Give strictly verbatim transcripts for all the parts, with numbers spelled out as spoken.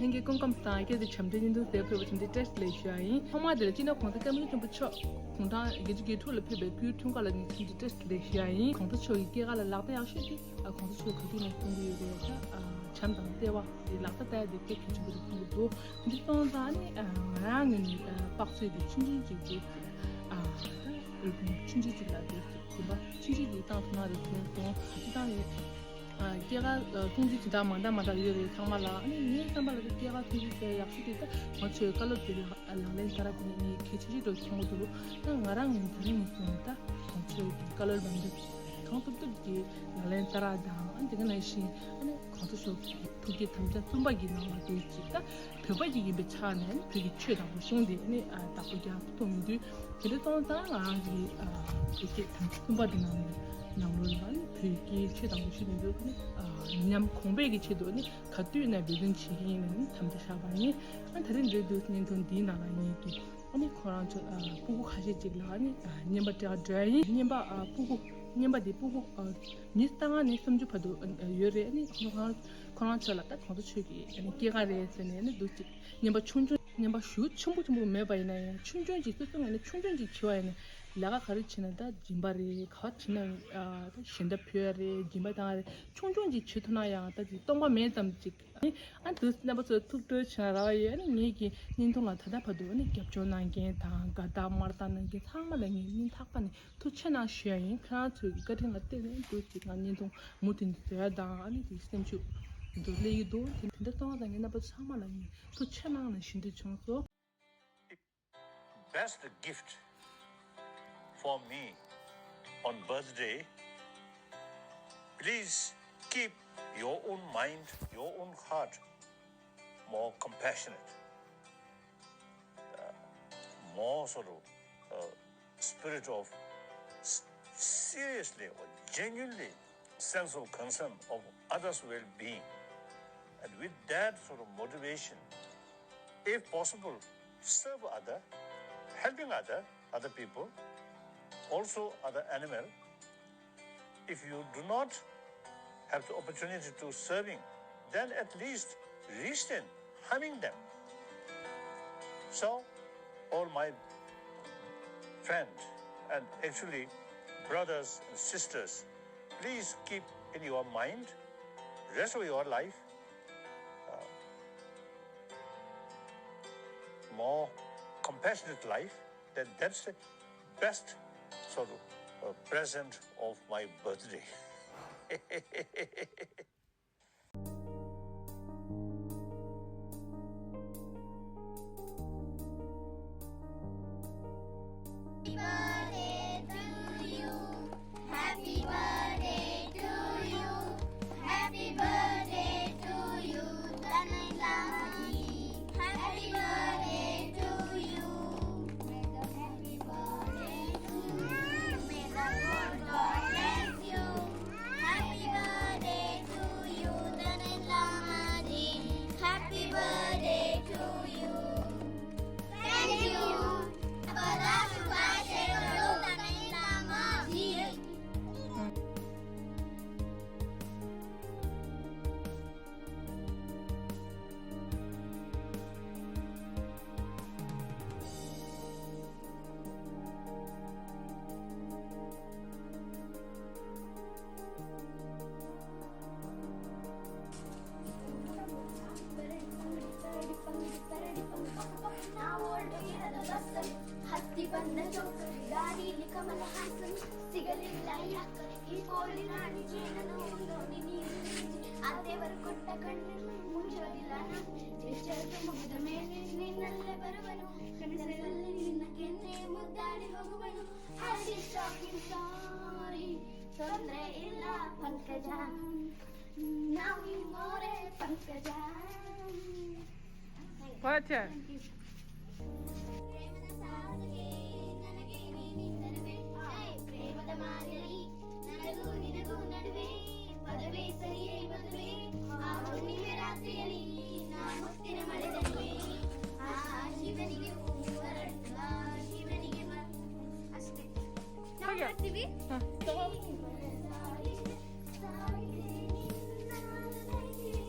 ལྷན་རྒྱས་སྐུ་ཁམས་བཟང་། སྐད་དུ་བྱམས་བརྩེའི་བརྙན་ཐུང་གསལ་ཕུལ་བ་ཐམས་ཅད་བཀྲ་ཤིས་བདེ་ལེགས་ཞུ་ཡ་ཡིན། ཐོག་མར་དེ་ལ་སྤྱི་ནོར་༸གོང་ས་༸སྐྱབས་མགོན་ཆེན་པོ་མཆོག་དགུང་གྲངས་བརྒྱད་ཅུ་གྱ་དྲུག་ལ་ཕེབས་པའི་སྐུའི་འཁྲུངས་སྐར་ལ་ནི་ཐམས་ཅད་བཀྲ་ཤིས་བདེ་ལེགས་ཞུ་ཡ་ཡིན། གོང་ས་མཆོག་གི་སྐྱེས་སྐར་ལ་ལག་རྟགས་ཡག་ཤོས་དེ་ཨ་གོང་ས་མཆོག་ག་དུས་ནས་གསུང་གི་ཡོད་རེད། ད་ཨ་བྱམས་དང་བརྩེ་བ་དེ་ལག་རྟགས་བསྟར་ཡ་དེ་གལ་ཆེན་པོ་རེད་གསུང་གི་འདུག་འདི་སོང་ཙང་ནི་ཨ་ང་རང་ངོས་ནས་ཨ་དཔག་ཚོད་དེ་ཆུང་ཆུང་ཅིག་དེ་ཨ་ད་ཆུང་ཆུང་ཅིག་ལ་དེ་སྦྱིན་པ་ཆུང་ཆུང་ཅིག་བཏང་ཐུབ་ན་རེད་དྲན་སོང་། དེ་དང་ནི། ཨ་སྐྱེས་སྐར་ཨ་གསུང་ཆོས་ཇི་ལྟར་མང་དང་མང་དག་ཡོད་རེད། ཚང་མ་ལ་ཨ་ནི་ངའི་བསམ་པ་ལ་སྐྱེས་སྐར་གསུང་ཆོས་ཟེར་ཡག་ཤོས་དེ་ད་ང་ཚོའི་བཀའ་སློབ་དེ་ལག་ལག་ལེན་བསྟར་དགོས་ནི་ངས་གལ་ཆེ་ཤོས་འདྲ་མཐོང་གི་འདུག་ད་ང་རང་ངོས་དེ་རིང་ནས་བཟུང་ད་ང་ཚོའི་གི་བཀའ་སློབ་ལམ་སྟོན་གང་ཐུབ་ཐུབ་ཀྱིས་ལག་ལེན་བསྟར་ར་དང་། ཨ་དེ་ག་ནང་བཞིན་ཨ་ནི་གོང་ས་མཆོག་གི་ཐུགས་བསྐྱེད་དམ་བཅའ་གསུམ་པ་གི་ནང་ལ་དེ་ཅིག་ད་བོད་པ་ཞིག་ཡིན་པའི་ཆ་ནས་ཨ་ནི་བོད་ཀྱི་ཆོས་དང་པོ་གཞུང་དེ་ཨ་ནི་ཨ་བདག་པོ་རྒྱག་ཐུབ་མི་འདུག་དེ་འདྲ་སོང་ཙང་ང་རང་གི་ཨ་བོད་སྐད་དམ་བཅའ་གསུམ་པ་དེ་ནང་ནས་ནང་ལོགས་ལ་ནི་བོད་ཀྱི་ཆོས་དང་པོ་ཞུ་མི་འདུག་ནི་ཨ་ཉམས་གོང་འཕེལ་གྱི་ཆེད་དུ་ནི་ག་དུས་ནས་འབད་བརྩོན་བྱེད་ཀྱི་ཡིན་ལ་ནི་དམ་བཅའ་བཞག་པ་ཡིན། ཨ་དེ་རིང་འདིར་འདུག་བརྙན་ཐུང་འདིའི་ནང་ལ་ངེད་ཀྱི་ཨ་ནི་ཁོ་རང་ཚོ་ཨ་སྤུ་གུ་ཁ་ཤས་ཅིག་ལ་ནི་ཨ་རྔན་པ་སྤྲད་འགྲོ་ཡ་ཡིན། རྔན་པ་ཨ་སྤུ་གུ་རྔན་པ་དེ་སྤུ་གུ་ཨ་མི་ལྔ་ནས་སུམ་ཅུ་བར་དུ་ཨ་ཡོད་རེད། ཨ་ནི་ཁོ་རང་ཁོ་རང་ཚོ་ལ་ད་གོང་ས་མཆོག་གི་ཨ་ནི་སྐྱེས་སྐར་རེད་ཟེར་ནས་ཨ་ནི་འདུག་ཅིག་རྔན་པ་ཆུང་ཆུང་། རྔན་པ་ཞེ་པོ་ཆེན་པོ་ཆེན་པོ་མེད་པ་ཡིན་ན་ཡང་ཆུང་ཆུང་ཅིག་སོ་སོ་ངོས་ནས་ཆུང་ཆུང་ཅིག་བྱེད་པ་ཡིན་ན་ལས་ཀ་ག་རེ་བྱེད་ན་ད་སྦྱིན་པ་རེད། ག་བ་བྱེད་ན་ཨ་ད་ཞལ་འདེབས་ཕུལ་ཡ་རེད། སྦྱིན་པ་བཏང་ཡ་རེད། ཆུང་ཆུང་ཅིག་བྱེད་ཐུབ་ན་ཡང་ད་ཅིག་སྟོང་པ་མེད་ཙམ་ཅིག་ཨ་དུས་རྣམ་པ་ཚོ་ཐུགས་སྤྲོ་བྱེད་ན་རག་ཡོད། ཨ་ནི་ངེད་ཀྱི་བརྙན་ཐུང་ལ་ད་ལྟ་བར་དུ་ཨ་ནི་རྒྱབ་སྐྱོར་གནང་མཁན་དང་དགའ་རྟགས་དམར་རྟགས་གནང་མཁན་ཚང་མ་ལ་ངས་སྙིང་ཐག་པ་ནས་ཐུགས་ཆེ་གནང་ཞུ་ཡ་ཡིན། ཁྱེད་རང་ཚོའི་གི་བཀའ་དྲིན་ལ་བརྟེན་ནས་འདུག་ཅིག་ང་བརྙན་ཐུང་མུ་མཐུད་ནས་བཟོ་ཡ་དང་ཨ་ནི་དེ་སེམས་ཤུགས་འདུག་སླེབས་ཀྱི་འདུག་དེ་དེ་འདྲ་གཏོང་བ་དང་ངའི་རྣམ་པ་ཚང་མ་ལ་ངས་ཐུགས་ཆེ་གནང་ནས་ཞུ་འདོད་བྱུང་སོང་། Best gift for me on birthday, please keep your own mind, your own heart more compassionate, uh, more sort of uh, spirit of s- seriously or genuinely sense of concern of others' well-being. And with that sort of motivation, if possible, serve other, helping other, other people, also other animal. If you do not have the opportunity to serving, then at least restrain harming them. So, all my friends and actually brothers and sisters, please keep in your mind, rest of your life, uh, more compassionate life. That that's the best sort of uh, present of my birthday. Happy birthday to you. Happy birthday to you. Happy birthday to you, Dalai Lama ji. Happy birthday to you. May the happy birthday to you. May the good God bless you. Happy birthday to you, Dalai Lama ji. Happy birthday to you. Thank you. Dalai Lama ji. ಹಸ್ತಿ ಬಂದ ಚೌಕರಿ ದಾರಿಲಿ ಕಮಲ ಹಾಸನ್ ಸಿಗಲಿಲ್ಲ ಯಾಕರೆ ಈ ಪೋಲಿ ನಾಡಿ ಜೇನನು ನೋಡಿ ನೀರು ಆ ದೇವರು ಕೊಟ್ಟ ಕಣ್ಣು ಮುಂಜೋದಿಲ್ಲ ನಾನು ದೇಶದ ಮುಗಿದ ಮೇಲೆ ನಿನ್ನಲ್ಲೇ ಬರುವನು ಕನಸಲ್ಲಿ ನಿನ್ನ ಕೆನ್ನೆ ಮುದ್ದಾಡಿ ಹೋಗುವನು ಹ್ಯಾಪಿ ಶಾಪಿಂಗ್ ಸಾರಿ ತೊಂದ್ರೆ ಇಲ್ಲ ಪಂಕಜ ನಾವು ಮೋರೆ ಪಂಕಜ What? ಪ್ರೇಮದ ಸಾರಿಗೆ ನನಗೆ ನೀನಿದ್ದರುವೆ ಹೇ ಪ್ರೇಮದ ಮಾಯಲಿ ನನಗೂ ನಿನಗೂ ನಡುವೆ ಪದವೇ ಸರಿಯೇ ಮದುವೆ ಆ ಹುಣ್ಣಿಮೆ ರಾತ್ರಿಯಲ್ಲಿ ನಾ ಮುತ್ತಿನ ಮಳೆದನಿಯೇ ಆ ಶಿವನಿಗೆ ಹೂವು ಅರಳುವ ಶಿವನಿಗೆ ಮ- ಅಷ್ಟೇ ನಾವು ಹೋಗ್ಯಾ? ಮಾಡ್ತೀವಿ ಹಾ. ಪ್ರೇಮದ ಸಾರಿಗೆ ಸಾಗಿದೆ ನಿನ್ನ ನನಗೆ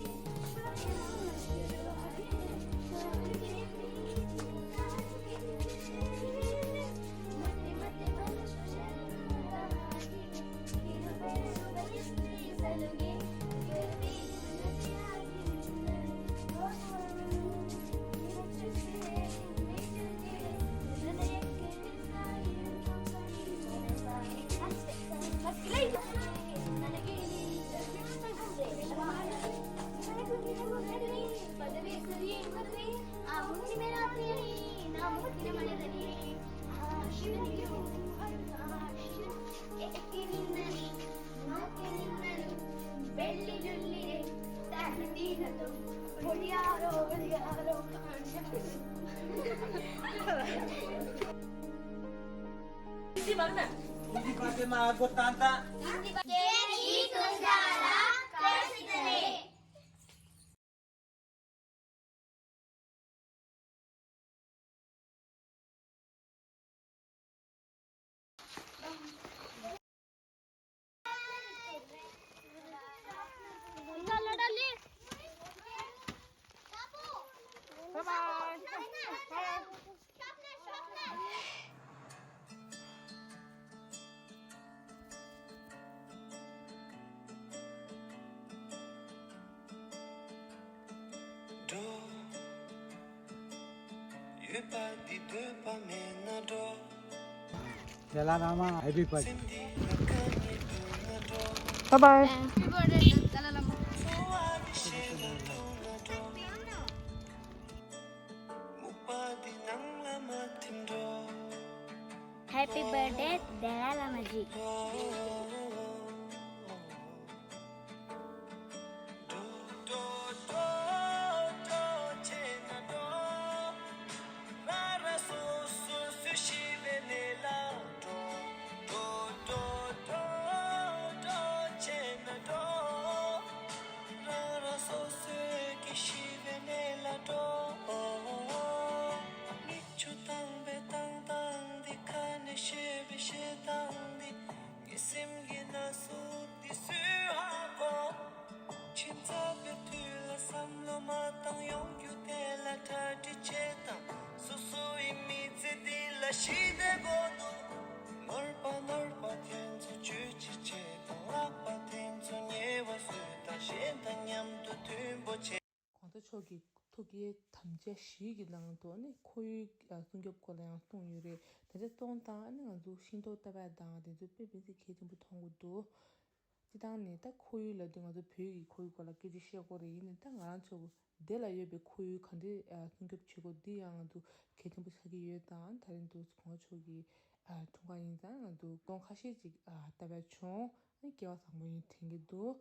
ཡོད་པ་འདི་འདོད་པ་མེད་ན་འགྲོ། དེ་ལ་ར་མ་ཧེ་པི་བར་ཌེ། སེམས་འདི་ལ་དཀའ་ངལ་འདུག་ན་འགྲོ། Bye bye. Happy birthday, Dalai Lama. འཚོ་བ་འདི་ཞེ་ལ་ལྷུང་ན་འགྲོ། སྨུག་པ་འདི་ནང་ལ་མ་ཐིམ་འགྲོ། Happy birthday, Dalai Lama ji. ཁྱིམ་ཚབ་པའི་དུས་ལ་བསམ་བློ་མ་བཏང་ཡོང་རྒྱུ་དེ་ལ་གྲ་སྒྲིག་བྱེད་དང་། སོ་སོ་ཡི་མི་ཚེ་འདི་ལ་ཞི་བདེ་དགོས་འདུག་ནོར་བ་ནོར་བ་དེ་ཚོ་བཅོས་ཅི་བྱེད་དང་། ལྷག་པ་དེ་ཚོ་ཉེ་བ་བཟོས་དང་། གཞན་དང་མཉམ་དུ་མཐུན་པོ་བྱེད། གོང་ས་མཆོག་གི་ཐུགས་བསྐྱེད་དམ་བཅའ་བཞི་གི་ནང་དུ་ནི་ཁོར་ཡུག་སྲུང་སྐྱོབ་སྐོར་ལ་ཡང་གསུངས་ཡོད་རེད། དེ་འདྲ་གཏོང་སྟངས་ནི་ང་ཚོ་ཤིང་ཏོག་བཏབ་ཡ་དང་དེ་ཚོ་དཔེ་མི་སྲིད་གལ་ཆེན་པོ་མཐོང་གི་འདུག་སྤྱི་བཏང་ནས་ད་ཁོར་ཡུག་ལབ་དུས་ང་ཚོ་བོད་ཀྱི་ཁོར་ཡུག་སྐོར་ལ་སྐད་ཆ་བཤད་དགོས་རེད། ཡིན་ནའི་ད་ང་རང་ཚོ་འདི་ལ་ཡོད་པའི་ཁོར་ཡུག་ག་འདྲས་སྲུང་སྐྱོབ་བྱེད་དགོས་འདི་ཡང་ང་ཚོ་གལ་ཆེན་པོ་ཆགས་ཀྱི་ཡོད། དང་ད་རིང་འདུག་གོང་ས་མཆོག་གི་འཁྲུངས་སྐར་ཡིན་ཙང་ང་ཚོ་གདོང་ཁ་ཤས་ཅིག་བཏབ་ཡ་བྱུང་། སྐལ་བ་བཟང་པོ་ཡིན་དྲན་གྱི་འདུག་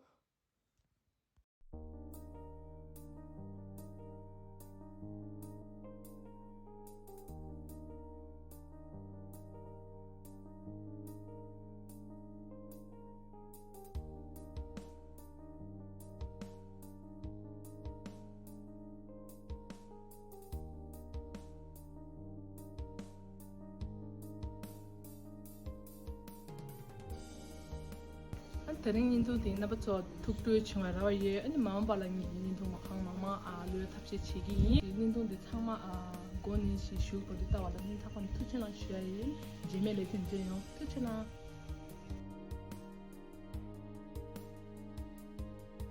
ཨ་ནི་དེ་རིང་བརྙན་ཐུང་དེ་རྣམ་པ་ཚོ་ཐུགས་སྤྲོ་བྱུང་བའི་རེ་བ་ཡོད། ཨ་ནི་མ་འོངས་པ་ལ་ངས་བརྙན་ཐུང་མ་གང་མང་མང་ཨ་བློས་ཐབས་ཤེས་བྱེད་ཀྱི་ཡིན། བརྙན་ཐུང་འདི་ཚང་མ་ཨ་མགོ་ནས་ཞིག་ཞུགས་བར་དུ་ལྟ་བ་ལ་སྙིང་ཐག་པ་ནས་ཐུགས་རྗེ་གནང་ཞུ་ཡ་ཡིན། རྗེས་མའི་ལེ་ཚན་མཇལ་ཡོང་། ཐུགས་རྗེ་གནང་།